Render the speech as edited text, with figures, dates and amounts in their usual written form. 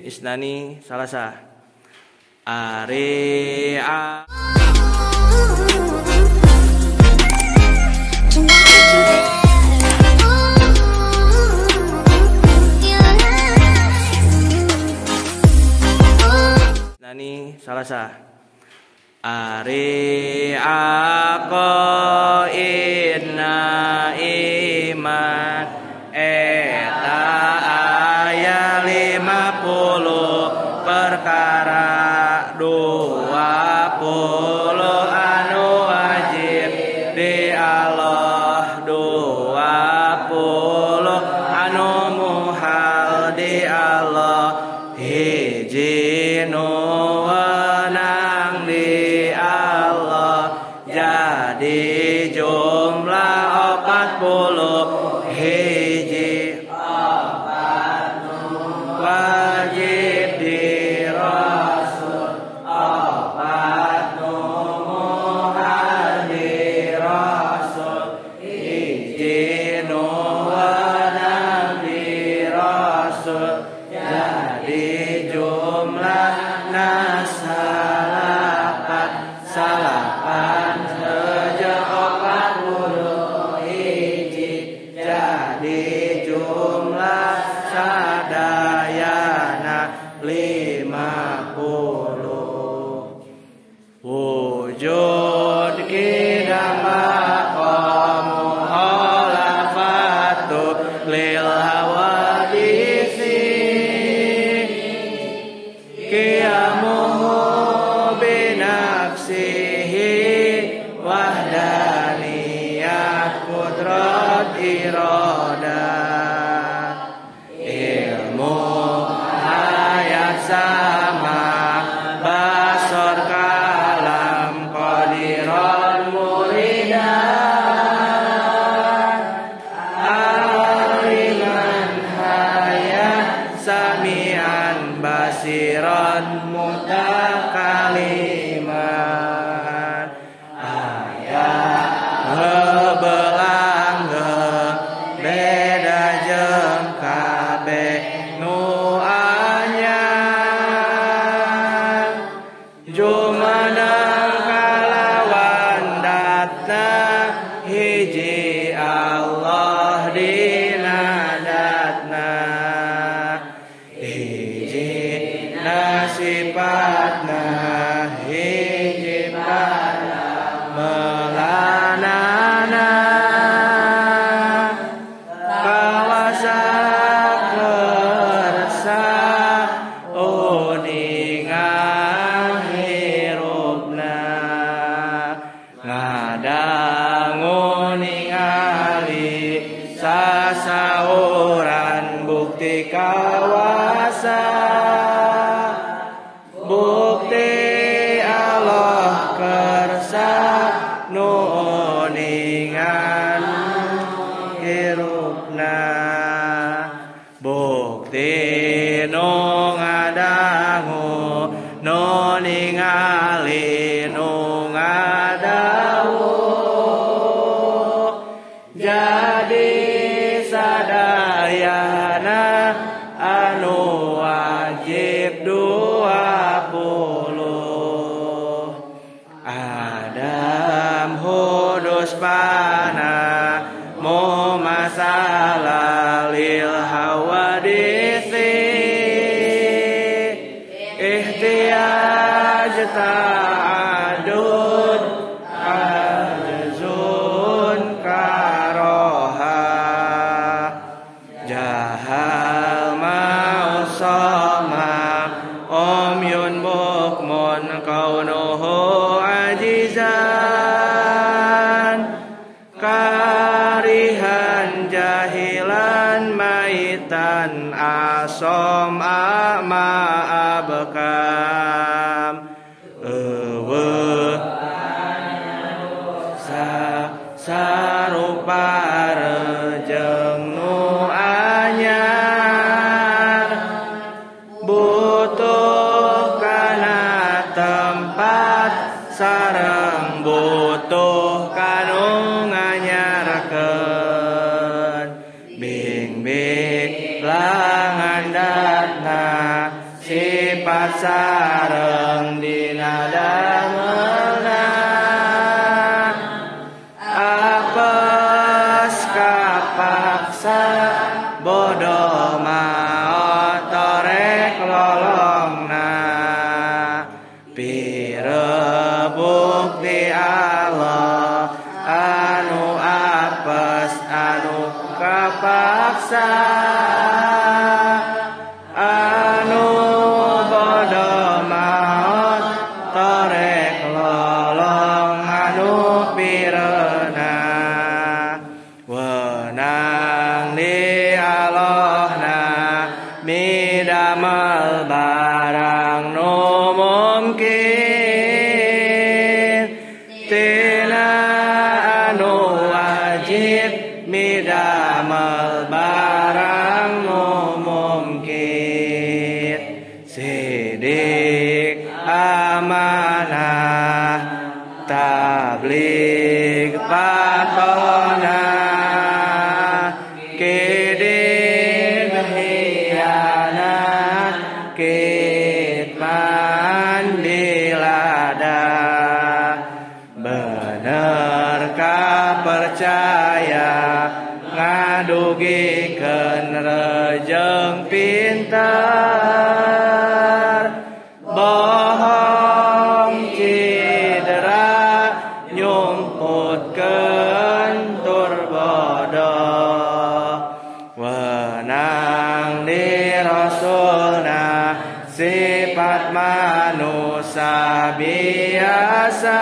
Isnani Salasa. Ari a Isnani Salasa. Ari ako inna iman eta aya 50 perkara 20 anu wajib di Allah 20 anu muhal di Allah hiji nu wenang di Allah jadi jumlah 40 hiji wajib di Rasul 4 nu muhal di Rasul hiji nu wenang di Rasul jadi jumlah salapan salapan seja 41 jadi jumlah sadayana 50 wujud kidamaqamu khalafatu lil hawadisi qiyamuhu binafsihi wahdaniyat qudrat iradat ilmu hayat sama basor kalam qadiran muridan aliman hayat samian basiran mutakaliman ayat belangge beda jeung kabeh nu anyar jumeneng kalawan datna hiji Allah dina datna hiji nasipatna hiji pada melanana kawasa kersa uningan hirupna ngadangu ningali sasauran bukti kawasa bukti Allah kersa nu uningan hirupna bukti nu ngadangu nu ningali nu ngadawu jadi sadayana anu wajib 20 Adam hudus pana mu masalah lil hawadisi ihtiyaj ta'adud ajzun karoha jahal ma'usama umyun bukmun kaunuhu ajizan karihan jahilan maitan asom a'ma abkam eueuh sarupa rejeung nu anyar butuh kana tempat sareng butuh kanu nganyarkeun bing-bing langan datna sifat sareng dina damelna apes kapaksa bodoh maot torek lolongna pirebuk di Allah anu apes anu kapaksa anu bodoh maot torek lolong anu pireuna wenang di Allahna midamel barang nu mungkin tina anu wajib midamel barang nu mungkin sidik amanah tabligh patona kidib hianat kitman dilada bener kapercaya ngadugikeun rejeng pinter bohong cidera nyumputkeun tur bodoh wenang di rasulna sifat manusia biasa.